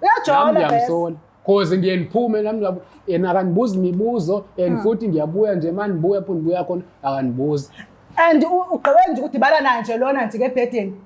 Uyajola Nami vese. ngiyamsola. Cause ngiye ngiphume nami ngiyabo yena akandibuzi imibuzo and futhi ngiyabuya nje manje ngibuya pho ngibuya khona akandibuzi. And ugqibe nje ukudibana naye nje lona nje ngebhedeni.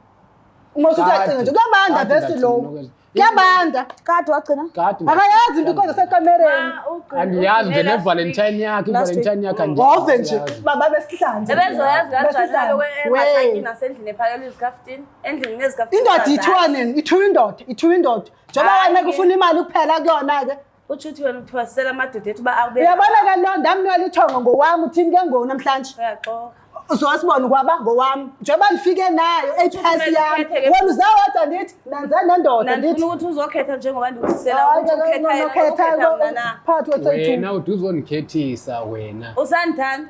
Uma usuthi Kade. uyacinga nje kuyabanda Kade vese ngagcina lo. ukwenza. Kuyabanda. Kade wagcina? Kade Akayazi into ikhona sekamereni. angiyazi nje ne-Valentine yakhe Last week. i-Valentine yakhe angiyazi. Ngove nje baba besihlanje. Ebezoyazi kanjani Besihlanje. naloku We. engasakini nasendlini ephakelwe izikafutini endlini nezikafutini Indoda ithiwa nini? Ithiwa indoda, ithiwa indoda. Njengoba Hhayi. wena kufuna imali kuphela kuyona ke. Utsho ukuthi wena uthwasisela amadoda ethu uba awube Uyabona ke lo ndamnwela ithongo ngowami uthini ke ngoku namhlanje? Uyaxoka. Uzosibona ukwaba ngowami. Njengoba ndifike nayo HS Kumele yami. ukhethe ke. Wena uzawodwa ndithi nanze nendoda Nandifuna ndithi. ukuthi uzokhetha njengoba ndikuthisela Hayi, ukuthi ke, ukhetha yena nokhetha ukhetha mna na. phakathi kwethu. Wena ude uzondikhethisa wena. Usandithanda?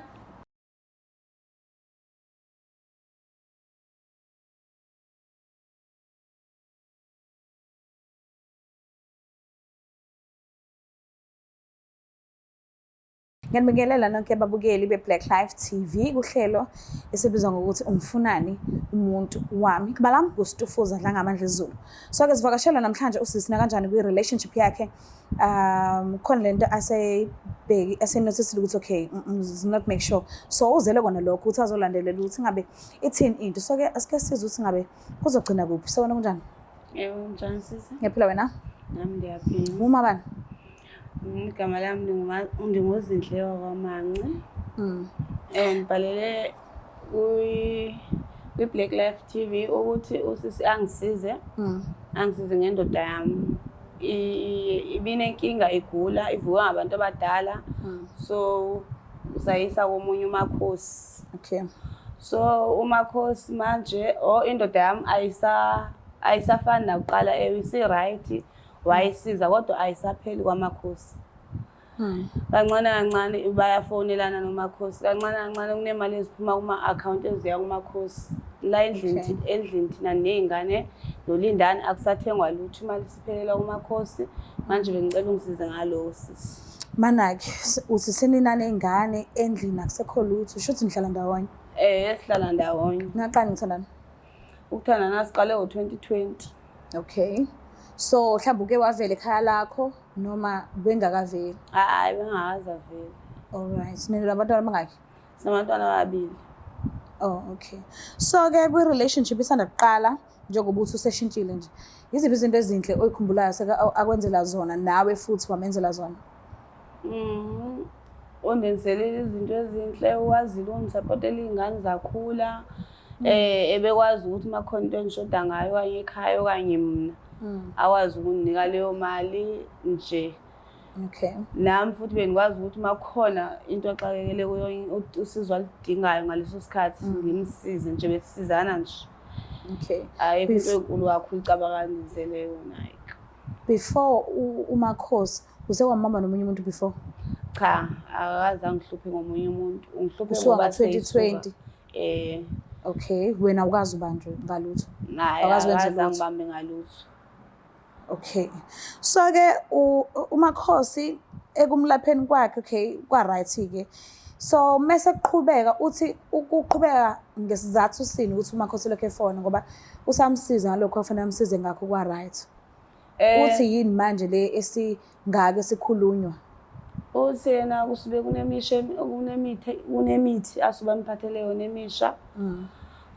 Ngiyanibingelela nonke babukeli be-Black Life TV kuhlelo esibizwa ngokuthi umfunani umuntu wami. Igama lami nguStufuza Dlangamandla Zulu. So-ke sivakashela namhlanje usisi nakanjani kwi-relationship yakhe. Khona lento asebheki asenotisile ukuthi okay, not make sure. So uzele kona lokho ukuthi azolandelela ukuthi ngabe ithini into. So-ke asike sizwe ukuthi ngabe kuzogcina kuphi. So wena kunjani? Yebo, njani sisi? Ngiyaphila wena? Nami ndiyaphila. Uma bani? Igama lami ndinguZinhle wakwaManci. Ngibhalele kwi-Black Life TV ukuthi usisi angisize, angisize ngendoda yami. Ibinenkinga igula, ivuka ngabantu abadala. So sayisa komunye umakhosi. Okay. So umakhosi manje oh indoda yami ayisafani nakuqala, isi-right, wayisiza kodwa ayisapheli kwamakhosi. Kancane kancane bayafonelana nomakhosi, kancane kancane kunemali eziphuma kuma-akhawunti eziya kumakhosi. La endlini endlini thina ney'ngane noLindani akusathengwa lutho, imali isiphelela kumakhosi. Manje bengicela ungisize ngalowo sisi. Manake uthi seninaney'ngane endlini akusekho lutho, shuthi nihlala ndawonye? Sihlala ndawonye. Naqala nithandana? Ukuthandana siqale ngo-2020. Okay. So mhlawumbe uke wavela ekhaya lakho noma bengakaveli? Hayi, bengakaze avele. Alright. Nina nabantwana abangaki? Sinabantwana ababili. Oh, okay. So ke kwi-relationship isanda kuqala njengoba uthi useshintshile nje. Yiziphi izinto ezinhle oyikhumbulayo seka akwenzela zona nawe futhi wamenzela zona? Undenzelile izinto ezinhle, ukwazile ukungisapotela iy'ngane zakhula. Ebekwazi ukuthi uma kukhona into engishoda ngayo okanye ekhaya okanye mina, akwazi ukunginika leyo mali nje. Okay. Nami futhi bengikwazi ukuthi uma kukhona into axakekele kuyo usizo aludingayo ngaleso sikhathi ngimsize nje, besisizana nje. Okay. Ayikho into enkulu kakhulu cabanga ngenzele yona ayikho. Before umakhosi use wamama nomunye umuntu before? Cha, akakaze angihluphe ngomunye umuntu. Ungihluphe Kusuka ngoba ngo-2020. Okay, wena awukazi ubanjwe ngalutho. Naye Awukazi wenze akakaze lutho. angibambe ngalutho. Okay. So ke umakhosi ekumlapheni kwakhe, okay, kwa right ke. So mase kuqhubeka uthi ukuqhubeka ngesizathu sini ukuthi umakhosi lokho efona ngoba usamsiza ngalokho afanele amsize ngakho kwa right. Uthi yini manje le esingake sikhulunywa? Uthi yena kusuke kunemisha kunemithi kunemithi asuba mphathele yona emisha.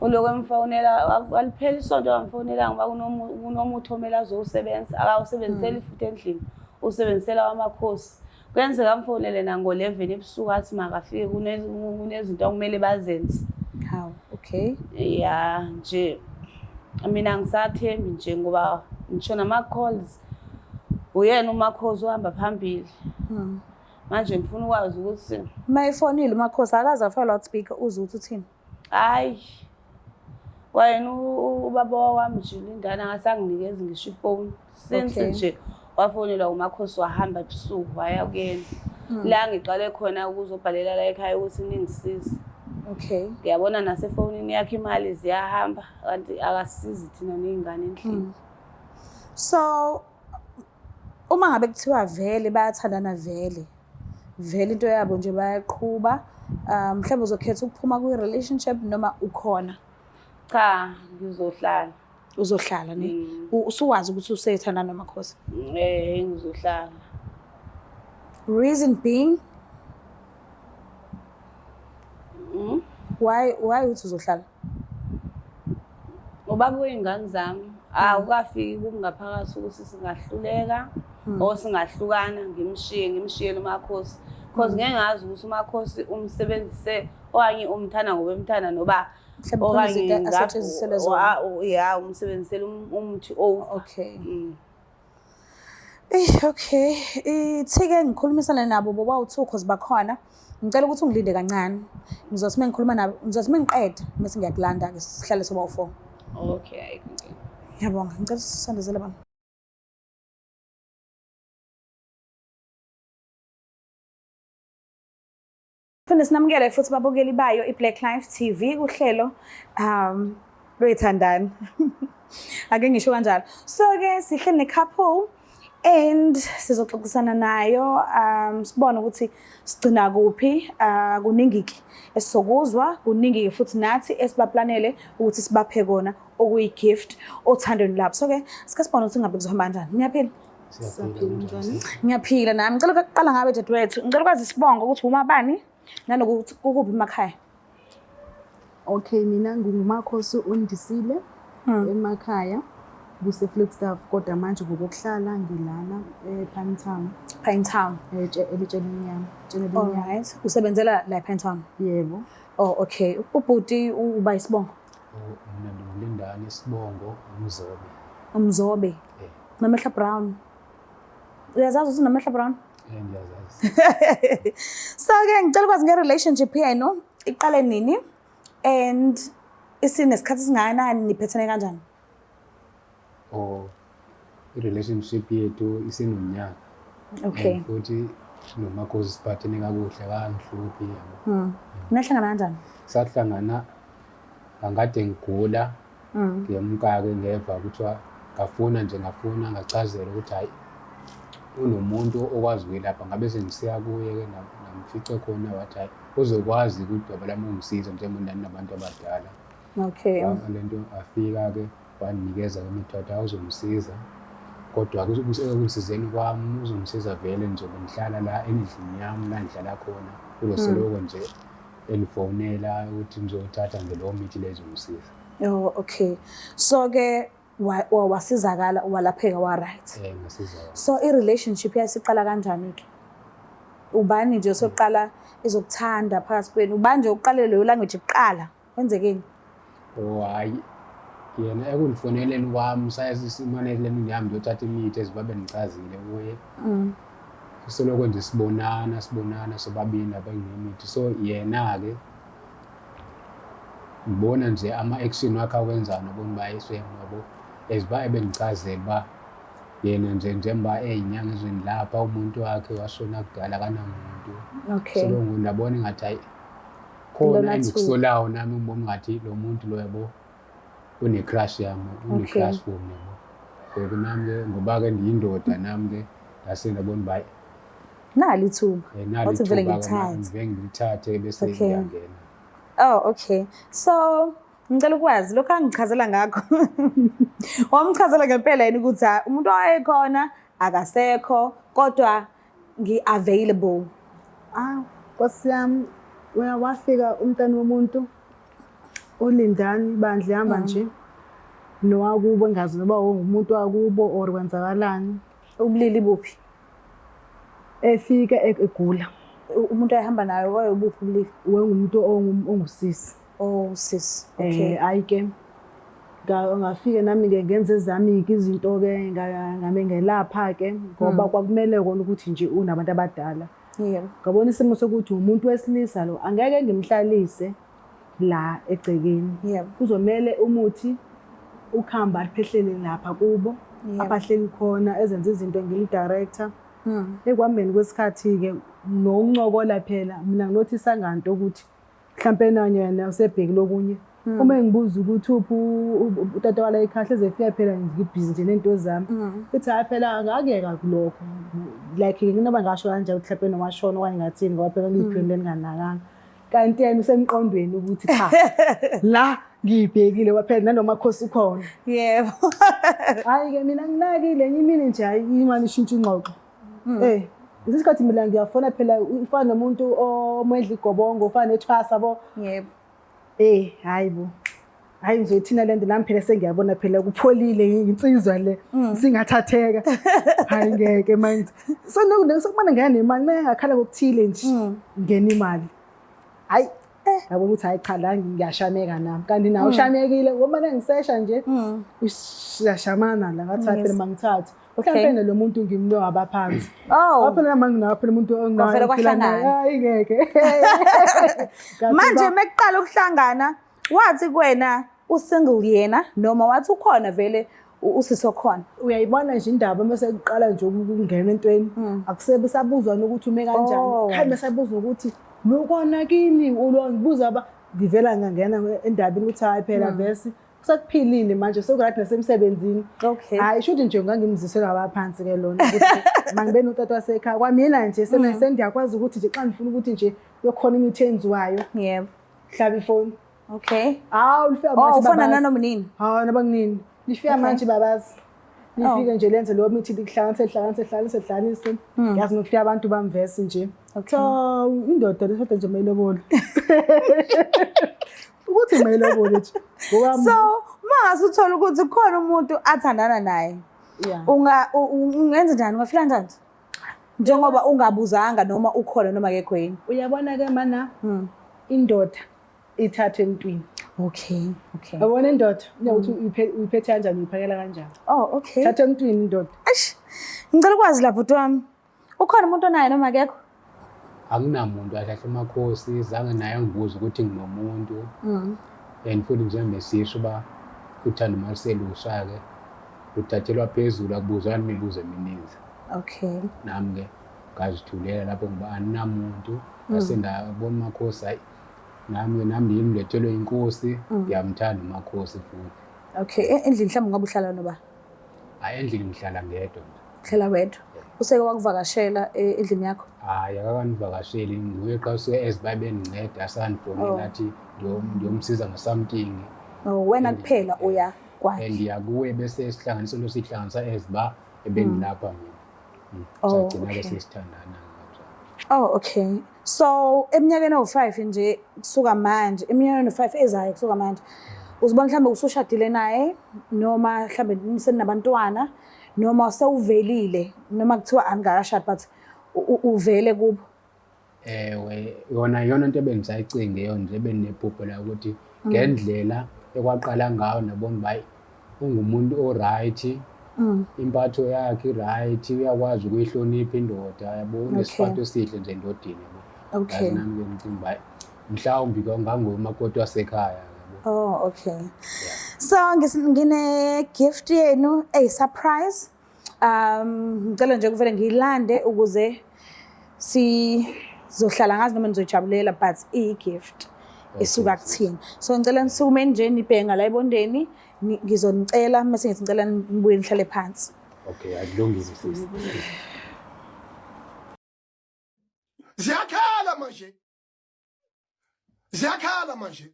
Uloko emfonela alipheli isonto amfonela ngoba kunomuthi omele azowusebenza, akawusebenziseli futhi endlini, usebenzisela wamakhosi. Kuyenzeka amfonele nango-11 ebusuku athi makafike kunezinto okumele bazenze. Hawu, okay. Ya nje mina ngisathembi nje ngoba ngisho nama-calls uyena umakhosi uhamba phambili. Manje ngifuna ukwazi ukuthi uma efonile umakhosi akaze afake loudspeaker uze uthi uthini? Hayi, wayena ubaba wami nje Lindana akasanginikezi ngisho ifoni since nje wafonelwa umakhosi wahamba ebusuku waya kuyena. La ngiqale khona ukuzobhalela la ekhaya ukuthi ningisize. Okay. Ngiyabona nasefonini yakhe imali ziyahamba kanti akasizi thina ney'ngane endlini. So uma ngabe kuthiwa vele bayathandana vele vele into yabo nje bayaqhuba, mhlawumbe uzokhetha ukuphuma kwi-relationship noma ukhona? Cha, ngizohlala. Uzohlala ne? Usuwazi ukuthi usethandana noMakhosi. Eh, ngizohlala. Reason being why uthi uzohlala? Ubaba wey'ngane zami awukafiki kungaphakathi ukuthi singahluleka or singahlukana, ngimshiye ngimshiyele uMakhosi, cause ngeke ngazi ukuthi uMakhosi umsebenzise okanye umthanda ngoba emthanda noba Mhlawumbe khona izinto asetshenziselwe zona. Ya, umsebenzisele umuthi over. Okay. Okay. Ithi-ke ngikhulumisane nabo bobawu-two cause bakhona. Ngicela ukuthi ungilinde kancane. Ngizothi uma ngikhuluma nabo, ngizothi uma ngiqeda bese ngiyakulanda-ke sihlale sobawu-four. Okay, ayikho inkinga. Ngiyabonga. Ngicela usondezele baba. Phinde sinamukele futhi babukeli bayo iBlack Life TV kuhlelo lwethandani. Ake ngisho kanjalo. So ke sihleli ne-couple and sizoxoxisana nayo sibone ukuthi sigcina kuphi. Kuningi ke esizokuzwa, kuningi ke futhi nathi esibaplanele ukuthi sibaphe kona okuyi-gift othandweni labo. So ke sike sibone ukuthi ngabe kuzohamba kanjani. Niyaphila? Siyaphila, kunjani? Ngiyaphila nami. Ngicela ukuqala ngawe dadewethu. Ngicela ukwazi isibongo ukuthi umabani nanokuthi kukuphi emakhaya. Okay, mina nginguMakhosi uNdisile emakhaya kuse-Flagstaff, kodwa manje ngokokuhlala ngilana ePinetown. Pinetown. Elitsheni elimnyama. Etsheni elimnyama. Alright. Usebenzela la ePinetown? Yebo. Oh, okay. Ubhuti uba isibongo? Mina ndinguLindani, isibongo uMzobe. Umzobe. Eh. Nomehla Brown. Uyazazi ukuthi unomehla Brown? Eh, ndiyazazi. So ke ngicela ukwazi nge-relationship yenu iqale nini and isinesikhathi esingakanani, niphethene kanjani? Oh, i-relationship yethu isinomnyaka. Okay. And futhi noMakhosi siphathene kakuhle, akangihluphi yabo. Nahlangana kanjani? Sahlangana ngangikade ngigula, ngiyemka-ke ngeva kuthiwa ngafuna nje ngafuna ngachazela ukuthi hhayi unomuntu okwazi ukwelapha, ngabe sengisiya kuye-ke namfice khona, wathi hhayi uzokwazi ukuthi lami ungisiza njengoba nabantu abadala. Okay. Lento afika-ke wanginikeza imithi, wathi hhayi uzongisiza, kodwa ekungisizeni kwami uzongisiza vele ngizobe ngihlala la endlini yami la ngihlala khona, uzosoloko nje engifonela ukuthi ngizothatha nje leyo mithi leyo izongisiza. Oh, okay. So ke wasizakala, walapheka, wa right. Eh, ngasizakala. So i-relationship yasiqala kanjani ke? Ubani nje soqala ezokuthanda phakathi kwenu? Ubani nje uqale leyo language kuqala? Kwenzekeni? Oh hayi, yena ekungifoneleni kwami saye simaneleni ngihambe ngiyothatha imithi ezibabe ngichazile kuye. Soloko nje sibonana sibonana sobabili nabenginemithi. So yena-ke ngibona nje ama-action wakhe awenzayo nabona uba eswem yabo as uba ebengichazela uba yena nje njengoba eyinyanga ezweni lapha umuntu wakhe washona kudala akanamuntu. Okay. So ndabona engathi hayi khona Lona engikusolayo nami, ngibona ngathi lo muntu lo yabo une-crush yami, une-crush for mina yabo. Ngoku nami-ke ngoba-ke ndiyindoda nami-ke ngase ndabona uba hayi, Nali ithuba. Nali Wathi vele ithuba-ke nami ngilithathe. ngivele ngilithathe bese Okay. ngiyangena. Oh, okay. So ngicela ukwazi lokho angichazela ngakho. Wamchazela ngempela yini ukuthi ha, umuntu owayekhona akasekho kodwa ngi-available? Ah, Nkosi yami, wafika umntana womuntu uLindani bandla ihamba nje nowakubo, engazi noba ungumuntu wakubo or kwenzakalani. Ubulili buphi? Efika egula. Umuntu ayehamba naye wayebuphi ubulili? Wengumuntu ongusisi. Oh, sis. Eh, Okay. hayi ke ngafike nami ke ngenze ezami ke izinto ke ngame ngelapha ke ngoba kwakumele kona ukuthi nje unabantu abadala. Yebo. Ngabona isimo sokuthi umuntu wesilisa lo angeke ngimhlalise la egcekeni. Yebo. Kuzomele umuthi ukhamba aliphehlele lapha kubo, Yebo. abahleli khona ezenza izinto ngimdirector. Ekuhambeni kwesikhathi ke nokuncokola phela mina nginothisa nganto ukuthi mhlampe nanye yena usebhekile okunye. Uma engibuza ukuthi uphi utata wala ekhaya, hleze efika phela ngibhizi nje nento zami. Uthi hayi phela ngakuyeka kulokho. Like nginoba ngasho kanjalo ukuthi mhlampe nowashona okanye ngathini ngoba phela ngiyiphendule ninganakanga. Kanti yena usemqondweni ukuthi cha la Ngiyibhekile waphela nanoma khosi ukhona. Yebo. Hhayi-ke mina nginakile enye imini nje hhayi imane ishintshe ingxoxo. Eh, isikhathi mina ngiyafona phela ufana nomuntu omedla igobongo ufana nethwasa bo. Yebo. Eh, hayi bo. Hayi ngizoyithina le nto nami phela sengiyabona phela kupholile insizwa le singathatheka. Hayi ngeke manje. So sekumane ngena nemali mina ngakhala ngokuthile nje. Ngena imali. Hayi yabona ukuthi hayi cha la ngiyashameka nami kanti nawe ushamekile ngoba nangisesha nje siyashamana la ngathi hayi phela mangithathe. Mhlawumbe lo muntu ngimlo abaphansi. Oh. Phela nami nginawo phela umuntu onginawo. Kwavele ngiphila naye. kwahlangana. Hayi ngeke. Ngathi Manje mekuqala ukuhlangana wathi kuwena usingle yena noma wathi ukhona vele usisi okhona. Uyayibona nje indaba mase kuqala nje ukungena entweni akusebe sabuzwana ukuthi ume kanjani. Oh. Khabe sabuzwa ukuthi lokona kini ulongibuza ba ngivela ngangena endabeni ukuthi hayi phela vesi sekuphilile manje sekurathi nasemsebenzini. Okay. Hayi shuthi nje ngangimzisela abaphansi ke lona ukuthi mangibe notata wasekhaya kwamina nje sendiyakwazi ukuthi nje xa ngifuna ukuthi nje kuyokhona imithi enziwayo Yebo. hlaba ifoni. Okay. Hawu lifika Oh, manje ufona babazi. nanoma nini? Hawu noma kunini. Lifika Okay. manje babazi. Lifike nje lenze leyo mithi likuhlanganise lihlanganise lihlanganise lihlanganise. Yazi nokufika abantu bamvesi nje. Okay. So indoda leshoda nje mayilobole. Ukuthi mayilobole nje. Ngoba So, mangase uthola ukuthi kukhona umuntu athandana naye. yeah. Unga ungenza njani? Ungafila kanjani? Njengoba ungabuzanga noma ukhona noma akekho yini. Uyabona ke mana indoda ithathe emntwini. Okay, okay. Yabona indoda ukuthi uyiphethe kanjani uyiphakela kanjani. Oh, okay. Thatha emntwini indoda. Eish. Ngicela ukwazi lapho bhuti wami. Ukhona umuntu onaye noma akekho? Akunamuntu kahle kahle umakhosi zange naye angibuze ukuthi nginomuntu. And futhi njengoba besisho uba uthando maluselusha-ke luthathelwa phezulu akubuzwani imibuzo emininzi. Okay. Nami-ke ngazithulela lapho ngoba aninamuntu. Ngase ndabona umakhosi hhayi nami-ke nami ngimlethelwe inkosi ngiyamthanda umakhosi futhi. Okay, endlini mhlawumbe ungabe uhlala noba? Hhayi endlini ngihlala ngedwa nje. Uhlala wedwa. Useke wakuvakashela endlini yakho? Hhayi akakanivakasheli nguye xa usuke eziba bendinceda asandifonela athi ndiyomsiza ngo-something. Oh, wena kuphela uya And kwakhe. ndiya kuye bese sihlanganisa into siyihlanganisa eziba ebendilapha mina. Oh, Sagcina-ke okay. sesithandana kanjalo. Oh, okay. So, eminyakeni ewu-5 nje kusuka manje, eminyakeni ewu-5 ezayo kusuka manje, uzibona mhlawumbe usushadile naye noma mhlawumbe seninabantwana noma sewuvelile noma kuthiwa aningakashadi but uvele kubo. Ewe, yona iyona nto ebengisayicinga eyo nje ebenginephupho la ukuthi ngendlela ekwaqala ngayo nabona uba hayi ungumuntu o-right, impatho yakhe i-right, uyakwazi ukuyihlonipha indoda yabo, unesiphatho esihle nje endodeni yabo. Okay. Yazi nami-ke ngicinga uba hayi mhlawumbi nganguye umakoti wasekhaya yabo. Oh, okay. So ngine gift yenu eyi surprise. Ngicela nje kuvele ngiyilande ukuze sizohlala ngazi noma nizoyijabulela but iyi gift esuka kuthina. So ngicela nisukume nje nibheke ngala ebondeni ngizonicela mase ngithi ngicela nibuye nihlale phansi. Okay, akulungile sisi. Ziyakhala manje. Ziyakhala manje.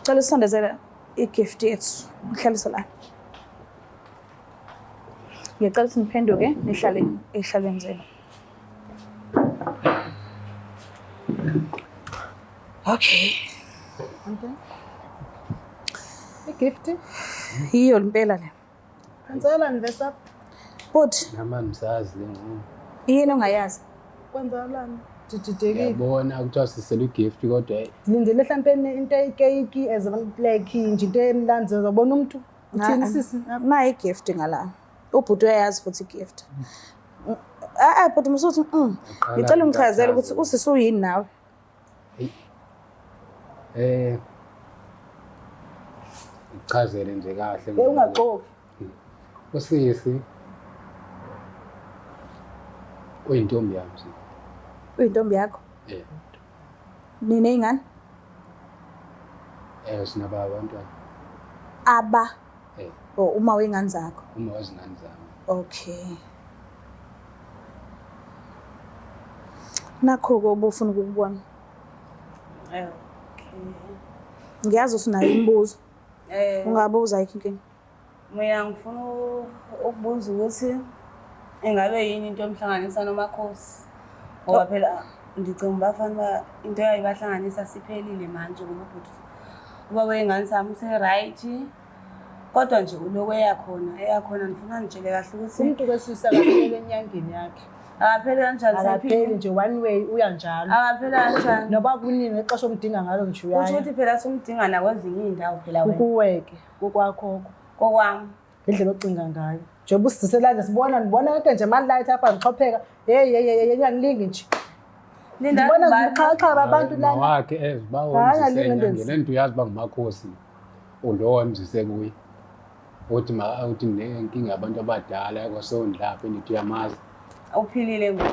Cela usondezele i-gift yethu. Uhlalise la. Ngiyacela ukuthi niphenduke nihlale ey'hlalweni zenu. Okay. I-gift. Yiyo impela le. Kwenzakalani vese apha? But Nami angisazi le ngoba yini ongayazi? Kwenzakalani? Dididekile. ngiyabona kuthiwa sisele i-gift kodwa hhayi Ngilindele mhlawumbe into eyikeyiki as like nje into emlanzi uzobona umuntu. Uthini sisi? Nayi i-gift ngala. Ubhuti uyayazi futhi i-gift. Ah, bhuti musuthi Uqala Ngicela ungichazele ngichaze. ukuthi usisi uyini nawe. Ngichazele nje kahle Hey ngoba ungaxoki. usisi uyintombi yami sisi. Uyintombi yakho. Eh, Niney'ngane? Sinabo abantwana. Aba Eh, or uma wey'ngane zakho. uma wezingane zami. Okay. Nakho-ke obufuna ukukubona. Okay. Ngiyazi usunayo imibuzo. Eh, Ungabuza, ayikho inkinga. Mina ngifuna ukubuza ukuthi ingabe yini into emhlanganisa noMakhosi, ngoba phela ndicinga bafana uba into eyayibahlanganisa siphelile manje, ngoba ubhuti ubaba wey'ngane sami use-right, kodwa nje uloku eyakhona eyakhona. Ndifuna nditshele kahle ukuthi Umuntu wesilisa akapheli enyangeni yakhe. Akapheli kanjani? Akapheli Saphile nje, one way uya njalo. Akapheli kanjani? Noba kunini ixesha omdinga ngalo nje Kusho uyaya. ukuthi phela sumdinga nakwezinye iy'ndawo phela wena. Kukuweke kokwakho Kokwami. Ngendlela ocinga ngayo. Njengoba usizisela nje, sibona ndibona yonke nje mani-light apha ngixhopheka. Heyi, heyi, heyi, ngiyangilingi nje. Linda. Ndibona Ngubani? ngixhaxhaba abantu lana. Mawakhe ezi Hayi, bawomzise alinge enyangeni. ndenze. Le nto uyazi uba ngumakhosi ulo wamzise kuye. Uthi ma uthi nenkinga yabantu abadala kwasondlaphi, ndithi uyamazi. Uphilile ngoku?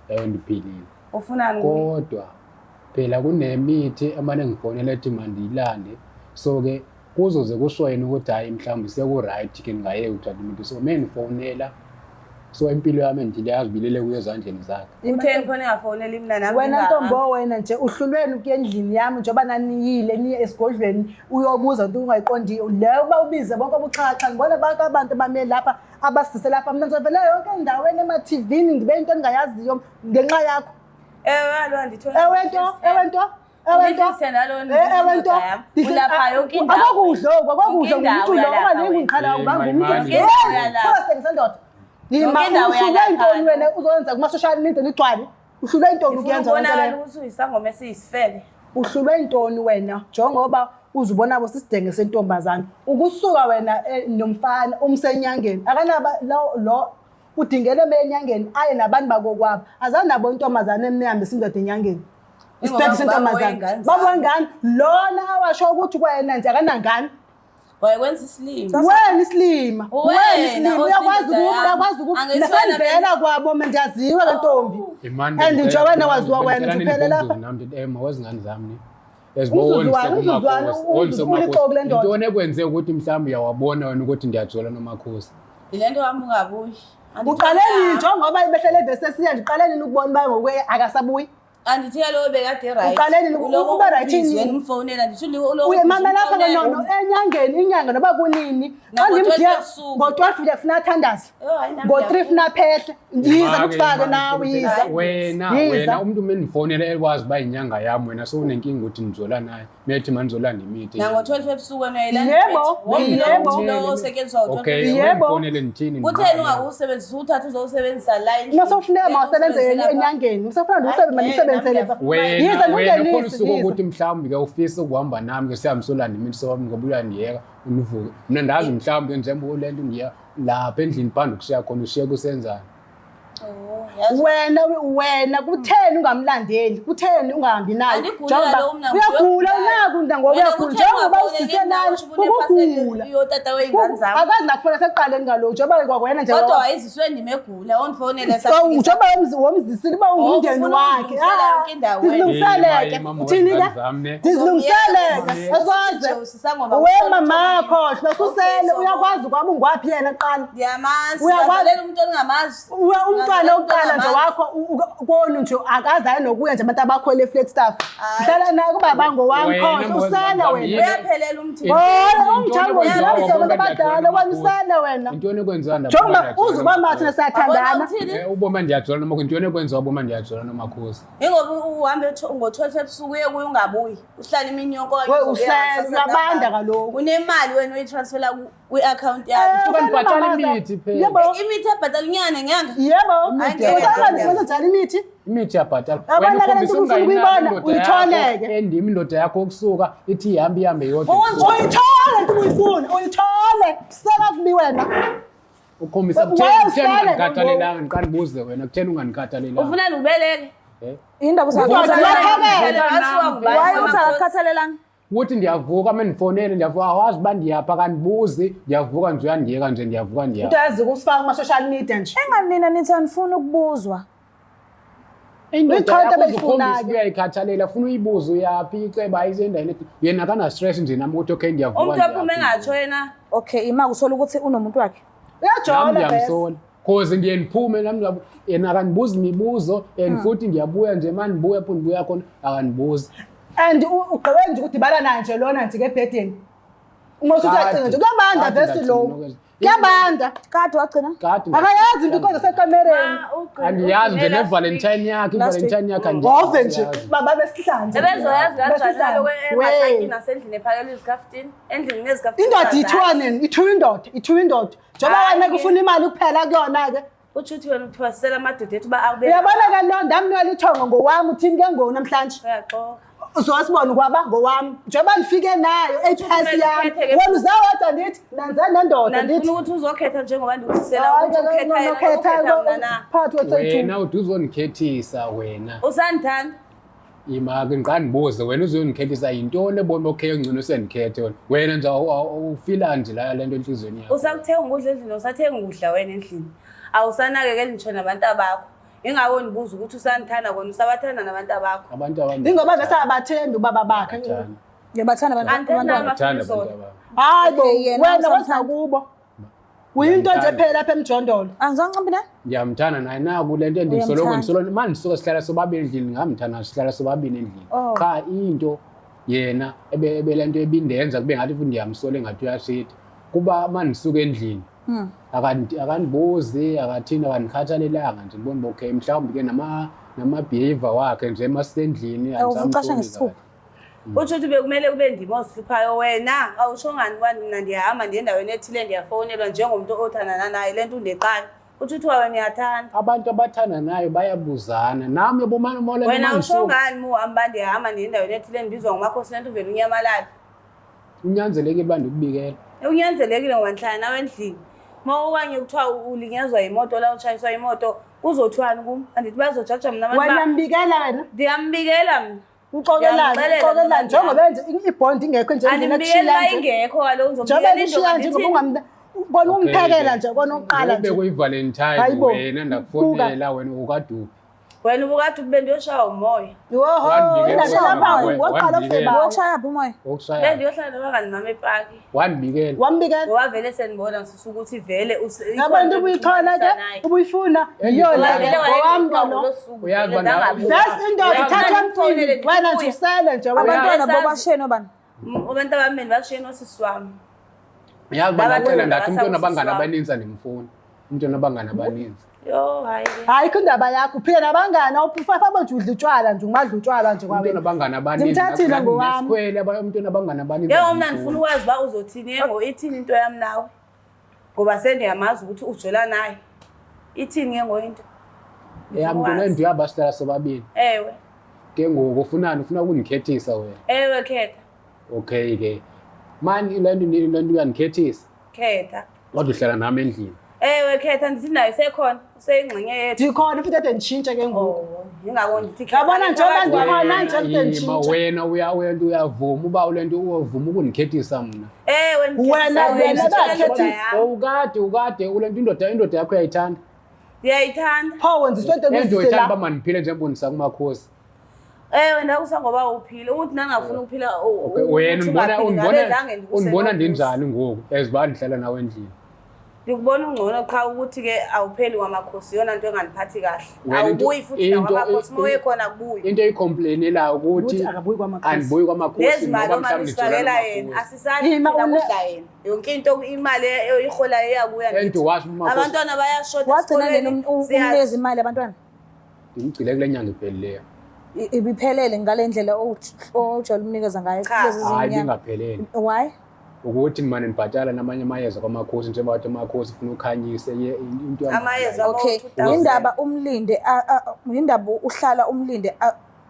Eh, ndiphilile. Ufunani kuye? Kodwa phela kunemithi emane ngifonela ethi mandiyilande, so ke kuzoze kusho yena ukuthi hhayi, mhlawumbe seku-right ke, ngingayeki ukuthatha imithi. So uma endifonela, so impilo yami endile yazibilele kuyo ezandleni zakhe. Utheni khona engafoneli mina nami? Wena ngingahamba? ntombo, wena nje uhlulweni ukuya endlini yami njengoba naniyile niye esigodlweni uyobuza into ungayiqondiyo leyo, uba ubize bonke ubuxhakaxhaka. Ngibona bonke abantu abame lapha abasise lapha. Mina ngizovela yonke endaweni ema-TV-ni ngibe into engingayaziyo ngenxa yakho. Ewe, alo andithola. Ewe nto, ewe nto, ewe nto. Ulihlise nalo. Eh, ewe nto. Ulapha yonke indawo. Akokudla oku, akokudla. Yonke indawo Ngumntu lo uyalapha ungalingi wena. ungiqhala Eh, ubanga umuntu. mayimani. Yes, Yonke indawo uyalapha. thola sidenge sendoda. Yima, Yonke indawo uhlulwe uyalapha. intoni wena uzoyenza kuma-social media nigcwale? Uhlulwe intoni Ngifuna ukuyenza yonke ukubonakala leyo? ukuthi uyisangoma esiyisifebe. Uhlulwe intoni wena njengoba uzubona bo sisidenge sentombazane ukusuka wena nomfana umsenyangeni akanaba lo udingele eme enyangeni aye nabantu bakokwabo azanabo intombazane emnihambisa indoda enyangeni. Ingoba Isiphethe sentombazane. baba wey'ngane zami. Baba wengane lona awasho ukuthi kwena nje akanangane. Wayekwenza isilima. Wena isilima, Wena, wena isilima, uyakwazi osindoda ukuba yami. uyakwazi ukuba Angithi wena nasendivela kwabo mina ndiyaziwa ke ntombi. Imani. And nje wena waziwa wena nje uphele lapha. Nami ndithi mawezingane zami ni. Umzuzu wani, umzuzu wani, ulixoki le ndoda. Intoni ekwenze ukuthi mhlawumbe uyawabona wena ukuthi ndiyajola nomakhosi? Yile nto wami ungabuyi. Uqale nini njengoba behlele evesesiya nje, uqale nini ukubona uba ngoku akasabuyi? Andithi kaloku bekade right. Uqale nini ukuba right yini? Umfonela ndithi uloku. Uye mama lapha ke nono enyangeni inyanga noba kunini. Xa Nango-12 ndimdiya ebusuku. ngo-12 nje funa athandaze. Oh, hayi, nami Ngo-3 funa phehle. Yiza kufake nawe, yiza. Wena Yiza. wena umuntu uma endifonela ekwazi uba inyanga yami, wena sowunenkinga ukuthi ndizola naye. Methi mandizolanda imithi. Nango-12 ebusuku wena uyayilanda Yebo, imithi. Wonke yebo. lo muthi lo osetshenziswa ngo-12 Okay, ebusuku. Yebo. undifonele ndithini? Kutheni ungakuwusebenzisi, uthathe uzowusebenzisa la endlini? Uma sewufuneka mawusebenze Usebenzise lapha. enyangeni. Usefuna ndiwusebenze, mandisebenzele pha. Wena Yiza wena khona ndingenise, usuku yiza. ukuthi mhlawumbe ke ufisa ukuhamba nami ke sihambe solanda imithi sowami ngoba uyandiyeka univuke. Mina ndazi mhlawumbe njengoba le nto ndiya lapha endlini phambi kushiya khona ushiye kusenzani. Oh, yazi. Wena wena kutheni ungamlandeli? Kutheni ungahambi naye? Andiguli Njengoba kaloku mna, uyagula ngiyogula. unaku nda ngoba Wena uyagula kutheni njengoba ungafoneli usise mina naye usho ubunephaseli ukugula. yotata wey'ngane zami? Akazi nakufona sekuqaleni kaloku njengoba kwakwena nje. Kodwa wayeziswe ndima egula ondifonele. So njengoba womzisile uba ungumndeni ufuna wakhe. ukuzilungisela yonke indawo wena. Ndizilungiseleke. Yima, yima, Uthini ke? mawezingane zami ne. Ndizilungiseleke. Yebo. Asaze. Nje usisangoma, We ufuna mama ukuthola khohlwa Okay, susele so- uyakwazi kwaba ungwaphi yena kuqala. Ndiyamazi. Uyakwazi- Uyazalela umuntu ongamazi. Umntwana wokuqala nje wakho konu nje akaze aye nokuya nje abantu abakhwele e-Flagstaff. Hlala naye kubaba ngowami Wena, khohlwa usele mawezingane wena. zami, Uyaphelela umthi. Oh, umthango nje abantu abadala wena usele wena. Intoni ekwenziwa Njengoba uze uba thina siyathandana. Wabona uthini? Uboma ndiyajola nomakhosi. Intoni ekwenziwa uboma ndiyajola nomakhosi? Ingoba uhambe ngo-12 ebusuku uye kuye ungabuyi. Uhlala imini yonke okanye We uzobuya usele kusasa uyabanda ntambama. kaloku. Unemali wena oyitransfera kwi-akhawunti yakho. Suka ndibhatala imithi phela. Yebo. Imithi ebhatala inyanga nenyanga. Yebo. Imithi Usabani iyabhatalwa. senza njani imithi? Imithi iyabhatala. Yabona Wena le ukhombisa nto ufuna ukungayinaki ukuyibona, indoda uyitholeke. yakho, endimi indoda yakho ukusuka ithi ihambe ihambe yodwa. Uyithole into ubuyifuna, uyithole. Seka kubi wena. Ukhombisa Wena kutheni kutheni usele ungandikhathalelanga, ngiqala ndibuze wena kutheni ungandikhathalelanga. Ufuna ndikubeleke. Eh? Indaba Uyaphakela. Wasiwa ngubani? Why uthi akakhathalelanga? Ukuthi ndiyavuka uma ndifonele ndiyavuka awazi uba ndiyapha kandibuzi ndiyavuka nje uyandiyeka nje ndiyavuka Into ndiyapha. yazi ukusifaka kuma social media nje. Engani nina nithi anifuni ukubuzwa. Indoda Uyithola into yakho abayifuna-ke. uzukhombisa uyayikhathalela funa uyibuze uyaphi iceba ayisendaweni ethi yena akana-stress nje nami ukuthi okay ndiyavuka Umuntu ndiyaphi. aphume engatsho yena. Okay, ima usola ukuthi unomuntu wakhe. Uyajola Nami vese. ndiyamsola cause ndiye ndiphume nami yena akandibuzi imibuzo and futhi ndiyabuya nje uma ndibuya pho ndibuya khona akandibuzi. And ugqibe nje ukudibana naye nje lona nje ngebhedeni. Uma usuthi nje kuyabanda vesi lo. Kuyabanda. Kade wagcina? Kade Akayazi into inkonzo sekamereni. Angiyazi nje ne-Valentine yakhe, Last week. i-Valentine yakhe angiyazi. Ngove nje baba besihlanje. Ebezoyazi kanjani Besihlanje. naloku We. engasakini nasendlini ephakelwe izikafutini endlini nezikafutini Indoda ithiwa nini? Ithiwa indoda, ithiwa indoda. Njengoba Hhayi. wena kufuna imali kuphela kuyona-ke. Utsho ukuthi wena uthwasisela amadoda ethu uba awube Uyabona ke lo ndamnika ithongo ngowami uthini ke ngoku namhlanje? Uyaxoka. Uzosibona kwaba ngowami. Njengoba ndifike nayo HS Kumele yami. ukhethe ke. Wena uze wedwa ndithi nanze nendoda ndithi. Nandifuna ukuthi uzokhetha njengoba ndikuthisela Hayi, ukuthi ke, ukhetha yena nokhetha, ukhetha mna na. phakathi kwethu. Wena ude uzondikhethisa wena. Usandithanda? Ima ke ngiqala ndibuze wena uzondikhethisa yintoni ebona okay ngcono sendikhethe wena. Wena nje awufila nje la lento enhliziyweni yakho. Usakuthenga ukudla endlini, usathenga ukudla wena endlini. Awusanakekeli ngisho nabantu abakho. Ingako ndibuza ukuthi usandithanda kona usabathanda nabantu abakho. Abantu abanye. Ingoba vese abathembi ubaba bakhe. Ngiyabathanda abantu. Angithandi abantwana. Bathanda Abafuna abantu abami. Hayi bo, Okay, yena wena usamthanda. waza kubo. Uyinto nje phela lapha emjondolo. Angizange mina. Ngiyamthanda naye naku le nto endisoloko Uyamthanda. ndisoloko manje sisuke sihlala sobabili endlini ngamthanda sihlala sobabili endlini. Oh. Qha into yena ebe le nto ebindenza kube ngathi futhi ndiyamsola engathi uyashita. Kuba manje ndisuka endlini akandibuzi akathini akandikhathalelanga nje ndibona uba okay mhlawumbi ke nama-behavior wakhe nje emasendlini Awuvucasha ngesithupha. Utsho ukuthi bekumele kube ndim ozihluphayo wena awusho ngani uba mna ndiyahamba ndiye endaweni ethile ndiyafowunelwa njengomntu othandana naye le nto undiqala. Utsho ukuthi wena uyathanda. Abantu abathandanayo bayabuzana nami yabo Wena awusho ngani uma uhamba uba ndiyahamba ndiye endaweni ethile ndibizwa ngumakhosi le nto uvele unyamalale. Unyanzelekile uba ndikubikele. Unyanzelekile ngoba ndihlala nawe endlini. Uma okanye kuthiwa ulinyazwa yimoto la utshayiswa imoto kuzothiwani kum? Andithi bazojaja mna abantu Wena mbikela wena. Ndiyambikela mna. Uxokelani, Ndiyamxelela uxokelani mina njengoba nje ibond ingekho nje endlini Andimbikeli ekushila uba nje. ingekho kaloku Njengoba ndizombikela into kushiya nje ngoba ngandithi ungamna bona umphekela nje kona uqala Ube nje. kuyi-Valentine Hayibo. wena ndakufonela wena ukaduphi. wena ubukade ube ndiyoshaywa umoya. Yoho, Wandibikela indaba wena, lapha wena, waqala wandibikela. ufeba. Wokushaya phi umoya? Okushaya. Bendiyohlala nabangani bami epaki. Wandibikela. Wambikela. Ngoba vele sendibona ngisusa ukuthi vele Yabona into ubuyithola ke ubuyifuna iyona Vele le ngowami ke lo. Uyazi uba nawe- Vese indoda ithathwa emntwini wena nje usele nje wena. Abantwana Uyazi. bobasheni obani? Abantu abamini bashiye nosisi wami. Uyazi uba Laba ndacela bantwana ndathi umntu onabangani basawusisi wami. abaninzi andimfuni. Umntu onabangani abaninzi. Yho, hayi ke. Hayi indaba yakho uphila nabangani awufafa nje udla utshwala nje ungadla utshwala nje Umntu kwawena. onabangani abaninzi. Ndimthathile Ngathi ngowami. ndinesikhwele, umntu onabangani abaninzi. Yho, mna andimfuni. ndifuna ukwazi uba uzothini ke ngoku ithini into yam nawe. Ngoba sendiyamazi ukuthi ujola naye. Ithini ke ngoku into? Eyam Ndifuna into ukwazi. le ndihamba sihlala sobabili. Ewe. Ke ngoku ufunani ufuna ukundikhethisa wena. Ewe khetha. Okay ke. Mani le nto le nto uyandikhethisa. Khetha. Kodwa uhlala nami endlini. Ewe khetha ndithi naye usekhona, useyingxenye yethu. Ndikhona futhi ade nditshintshe ke ngoku. Oh, yingako ndithi khetha. Yabona njengoba ndikhona nje Wena, futhi ima, nditshintshe. wena uya wena uyavuma uba le nto uyavuma ukundikhethisa mna. Ewe Wena- wena bayakhethisa. Ukade ukade ule nto indoda yakho uyayithanda. Ndiyayithanda. Pho wenza isonto Ento ekuzise uyithanda la. uba mandiphile njengoba ndisakumakhosi. Ewe ndakusa ngoba uphile. Ukuthi nangafuna ukuphila Okay, wena ukuthi undibona ungaphili, ngabe undibona zange ndikuse undibona nokusa. ndinjani ngoku as uba ndihlala nawe endlini. Ndikubona ungcono qha ukuthi ke awupheli kwamakhosi iyona nto engandiphathi kahle. Wena into- Awubuyi futhi into- nakwamakhosi uma uye khona akubuyi. Into eyikhompleyinelayo ukuthi Ukuthi akabuyi kwamakhosi. andibuyi kwamakhosi Lezi mali ngoba omane mhlawumbi ndijola usifakela yena nomakhosi. asisali Ima thina une- kudla yena. Yonke into imali oyiholayo iyabuya And ngithi. wazi umakhosi- Abantwana bayashoda Wagcina nini esikolweni, umnikeza imali abantwana? Ndimgcile kule nyanga iphelileyo. Ibiphelele ngale ndlela ojwayele umnikeza ngayo Cha. kulezi Hayi zinyanga. ibingaphelele. Why? Ukuthi ndimane ndibhatala namanye amayeza kwamakhosi njengoba wathi amakhosi ufuna ukhanyise into yam- Amayeza abo Okay, 2000. indaba umlinde indaba uhlala umlinde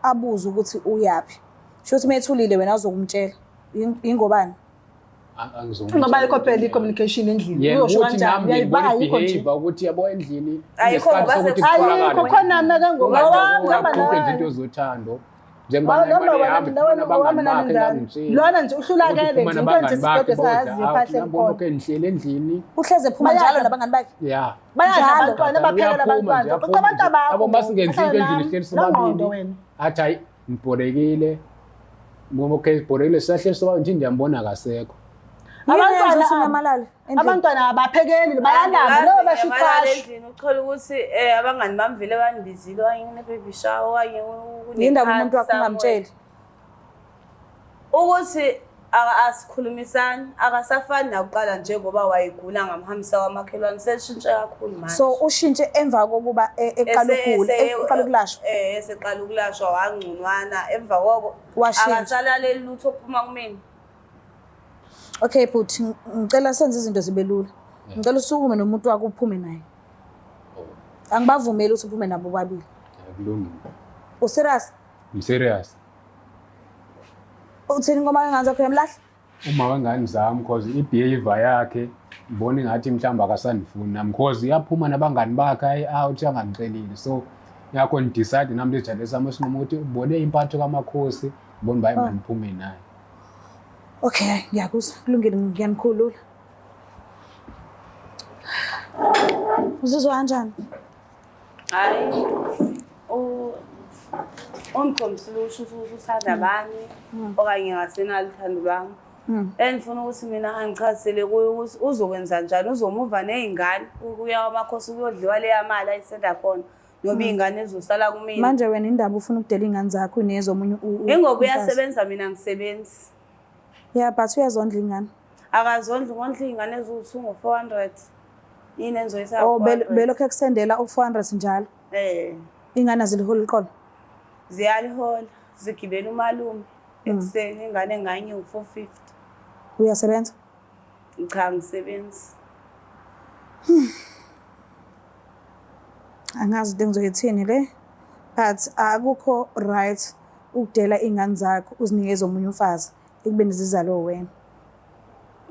abuze ukuthi uyaphi. Sho ukuthi methulile wena uzokumtshela. Ingobani? Angizomtshela. Ngoba ayikho phela i-communication endlini. Yena Uyosho ukuthi kanjani? nami Uyayiba ngibona ayikho nje. i-behavior ukuthi yabo endlini Ayikho kunesikhathi ngoba sokuthi sekuthwala Ayikho kutholakale. khona mna ke ngoku. Ngowami hamba Uyakhupha nje naye. into zothando. Njengoba Hawu, naye noma imali wena ehamba mina iphuma wena ngowami nabangani bakhe nani ndani. engangitsheli. Lona nje uhlulakele Ukuthi nje uphuma into nje nabangani bakhe siqede sayazi bodwa, iphahle awu, khona. okay ngihleli endlini. Uhleze ephuma Bayadla. njalo nabangani bakhe. Yeah. Bayadla Njalo. abantwana baphekela Uyaphuma abantwana. nje, Xoxa uyaphuma abantu nje. abakho. Yabo masingenzi into Hlala endlini nami. sihleli Nongqondo sobabili. wena. Athi hayi ngibhorekile. Ngoba okay sibhorekile sisahleli sobabili nje ndiyambona akasekho. Abantwana Abantwana usunyamalala endlini. Abantwana abaphekeli bayalamba lo basho Ngiyamalala iqasho. endlini uthole ukuthi abangani bami vele bandibizile okanye kune-baby shower okanye Yindaba umuntu kune-party wakho somewhere. ungamtsheli. Ukuthi asikhulumisani, akasafani nakuqala njengoba wayegula ngamhambisa kwamakhelwane, seshintshe kakhulu manje. So ushintshe emva kokuba eqala ukugula, eqala ukulashwa. Eh, eseqala ukulashwa wangconwana emva koko Washintsha. Akasalaleli lutho okuphuma kumina. Okay bhuti, ngicela senze izinto zibe lula. Ngicela usukume nomuntu wakho uphume naye. Oh, Angibavumeli ukuthi uphume nabo bobabili. Kulungile. U-serious? Ngi-serious. Uthini ngoma wengane zakho, uyamlahla? Uma wengane zami, cause i-behavior yakhe ngibona engathi mhlawumbe akasandifuni nami, cause iyaphuma nabangani bakhe aye out angangicelile. So yakho ngidecide nami lejale sami isinqumo ukuthi ubone impatho kaMakhosi, ngibona uba mandiphume naye. Okay, ngiyakuzwa. Kulungile, ngiyanikhulula. Uzizwa kanjani? Hayi, ungikhombisile ukuthi uthanda abanye okanye ngasenalo uthando lwami. Engifuna ukuthi mina angichazisele kuye ukuthi uzokwenza njani, uzomuva ney'ngane ukuya kwaMakhosi kuyodliwa leya mali ayisenda khona, noma iy'ngane zizosala kumina. Manje wena indaba ufuna ukudela iy'ngane zakho nezomunye Ingoba umfazi? Uyasebenza, mina ngisebenzi. Yeah, but uyazondla iy'ngane. Akazondli, ngondla iy'ngane eziwu-2 ngo-400. Yini engizoyisa Oh, 400? Belokhu ekusendela u-400 njalo. Eh. Iy'ngane aziliholi iqolo? Ziyalihola, zigibela umalume ekuseni, ingane nganye u-450. Uyasebenza? Cha, ngisebenzi. Angazi into engizoyithini le. But akukho right ukudela iy'ngane zakho uzinikeze omunye umfazi ekubeni zizalwe wena.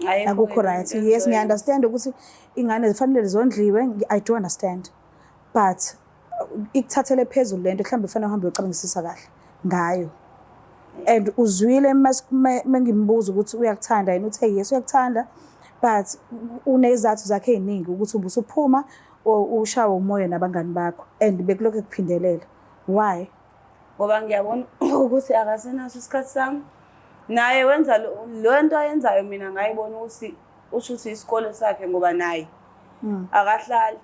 Ayikho Akukho into right. Yes, engizoyenza. ngiya-understand ukuthi iy'ngane zifanele zondliwe, I do understand. But ikuthathele phezulu lento, mhlawumbe kufanele uhambe uyocabangisisa kahle ngayo. And uzwile mengimbuza ukuthi uyakuthanda yini, uthe yes uyakuthanda, but unezathu zakhe ey'ningi ukuthi ubusuphuma or ushawe umoya nabangani bakho and bekulokhu ekuphindelela. Why? Ngoba ngiyabona ukuthi akasenaso isikhathi sami. Naye wenza lo nto ayenzayo, mina ngayibona ukuthi usho ukuthi isikole sakhe, ngoba naye akahlali.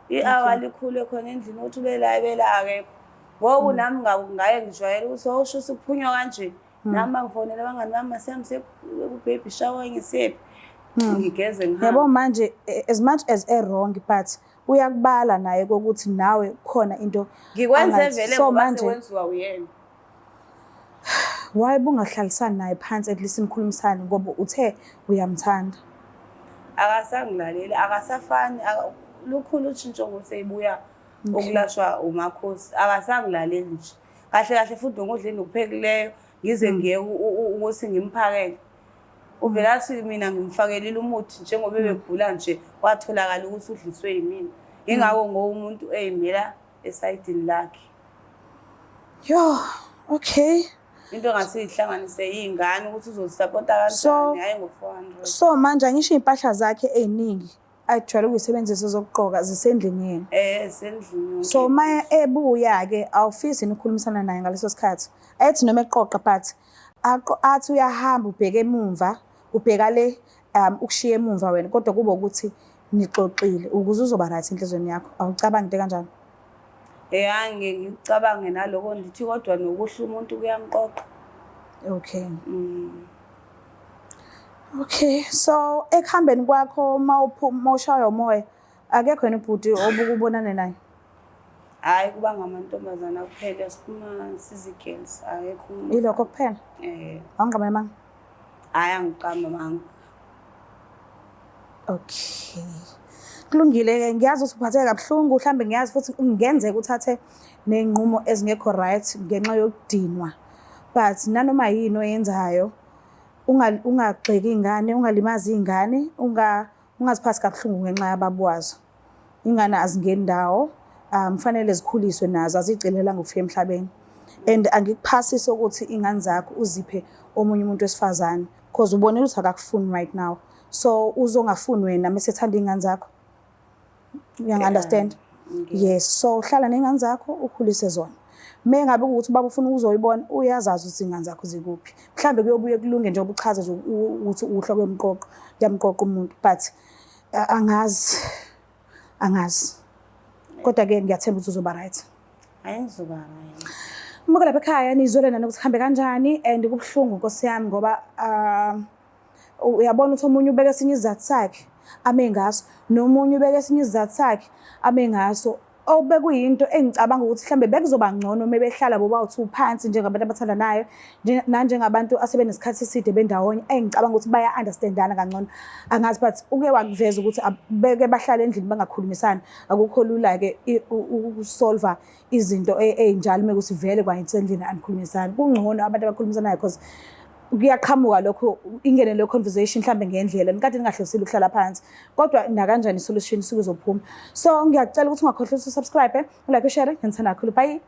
I-hour likhulu khona endlini ukuthi ubela ebela akekho. Ngoku nami ngaye ngijwayele ukuthi awusho ukuthi kuphunywa kanje. Nami bangifonela abangani bami, masihambe ku-baby shower, ngisephi. Ngigeze ngihambe. Yabo manje, as much as e-wrong, but uyakubala naye kokuthi nawe khona into Ngikwenze vele So ngoba manje sekwenziwa uyena. Why bungahlalisani naye phansi, at least nikhulumisane, ngoba uthe uyamthanda? Akasangilaleli, akasafani, lukhulu utshintsho ngoseyibuya ukulashwa uMakhosi. Akasangilaleli nje. Kahle kahle futhi nokudla engikuphekileyo ngize ngiye ukuthi ngimphakele. Uvela athi mina ngimfakelile umuthi njengoba ebegula nje, watholakala ukuthi udliswe yimina. Ingakho ngoba umuntu eyimela esayidini lakhe. Yo, okay. Into engase ihlanganise iy'ngane ukuthi uzozisapota kanjani, hhayi ngo-400. So manje angisho iy'mpahla zakhe ey'ningi ajwayele ukuyisebenzisa zokugqoka zisendlini yena. Eh, sendlini yonke. So uma ebuya-ke awufisi yini ukukhulumisana naye ngaleso sikhathi? Ethi noma eqoqa, but athi uyahamba ubheke emumva, ubheka le ukushiya emumva wena, kodwa kube ukuthi nixoxile ukuze uzoba right enhliziyweni yakho. Awucabangi into kanjalo? Eh, angeke ngikucabange naloko, ndithi kodwa nokuhle umuntu kuyamqoqa. Okay. Okay, so ekuhambeni kwakho uma ushaywa umoya, akekho yena ubhuti obuke ubonane naye? Hhayi, kuba ngamantombazana kuphela, siphuma sizi-girls, akekho umuntu. Yilokho kuphela? Eh. Awungiqambi amanga? Hhayi, angiqambi amanga. Okay. Kulungile-ke, ngiyazi ukuthi uphatheke kabuhlungu, mhlambe ngiyazi futhi kungenzeka uthathe ney'nqumo ezingekho right ngenxa yokudinwa. But nanoma yini oyenzayo, ungagxeki iy'ngane, ungalimazi iy'ngane, ungaziphathi kabuhlungu ngenxa yababa wazo. Ingane azingeni ndawo, kufanele zikhuliswe nazo, aziyicelelanga ukufika emhlabeni. And angikuphasisi ukuthi iy'ngane zakho uziphe omunye umuntu wesifazane, cause ubonile ukuthi akakufuni right now. So uzongafuni wena mese ethanda iy'ngane zakho. Uyangi-understand? Yes, so hlala ney'ngane zakho ukhulise zona. Uma ngabe kuwukuthi ubaba ufuna ukuzoyibona, uyazazi ukuthi iy'ngane zakho zikuphi. Mhlambe kuyobuye kulunge njengoba uchaza nje ukuthi uhlwa kuyomqoqa, kuyamqoqa umuntu, but angazi, angazi. Kodwa-ke ngiyathemba ukuthi uzoba right. Hhayi, ngizoba right. Muke lapha ekhaya nizwele nani ukuthi kuhambe kanjani and kubuhlungu nkosi yami ngoba uyabona ukuthi omunye ubeka esinye isizathu sakhe ame ngaso nomunye ubeka esinye isizathu sakhe ame ngaso obekuyinto engicabanga ukuthi mhlambe bekuzoba ngcono uma behlala bobawu-two phansi njengabantu abathandanayo nanjengabantu asebenesikhathi eside bendawonye engicabanga ukuthi baya-understandana kangcono. Angazi but uke wakuveza ukuthi beke bahlale endlini bangakhulumisani, akukho lula-ke ukusolva izinto ey'njalo uma kuthi vele kwayisendlini anikhulumisani. Kungcono abantu abakhulumisanayo because kuyaqhamuka lokho, ingene leyo conversation mhlambe ngendlela nikade ningahlosile ukuhlala phansi, kodwa nakanjani isolution isuke izophuma. So ngiyacela ukuthi ungakhohlwa ukuthi usubscribe, ulike, ushare. Ngithanda kakhulu, bye.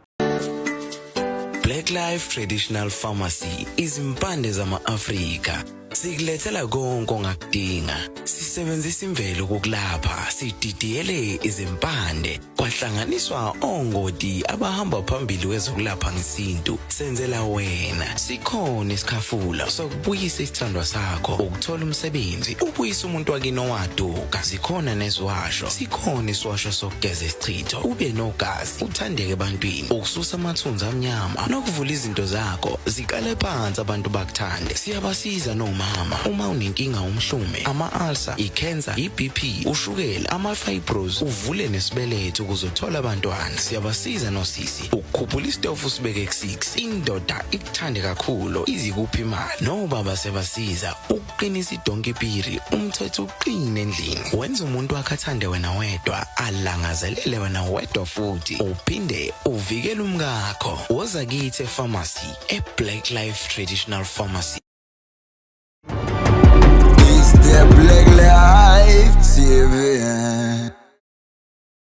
Black Life Traditional Pharmacy, izimpande zama-Afrika. Sikulethela konke ongakudinga. Sisebenzisa imvelo ukukulapha, sididiyele izimpande, kwahlanganiswa ongoti abahamba phambili kwezokulapha ngesintu. Senzela wena. Sikhona isikhafula sokubuyisa isithandwa sakho, ukuthola umsebenzi, ubuyise umuntu wakini owaduka. Zikhona neziwasho. Sikhona isiwasho sokugeza isichitho, ube nogazi, uthandeke ebantwini, ukususa amathunzi amnyama nokuvula izinto zakho ziqale phansi abantu bakuthande. Siyabasiza nomama uma unenkinga umhlume, ama-ulcer, i-cancer, i-BP, ushukela, ama-fibros, uvule nesibeletho ukuze uthole abantwana. Siyabasiza nosisi ukukhuphula isitofu usibeke ku-6, indoda ikuthande kakhulu izikuphi imali. Nobaba siyabasiza ukuqinisa idonki piri, umthetho uqine endlini, wenza umuntu wakhe athande wena wedwa, alangazelele wena wedwa futhi uphinde uvikele umkakho. Woza kithi epharmacy e-Black Life Traditional Pharmacy. It's the Black Life TV.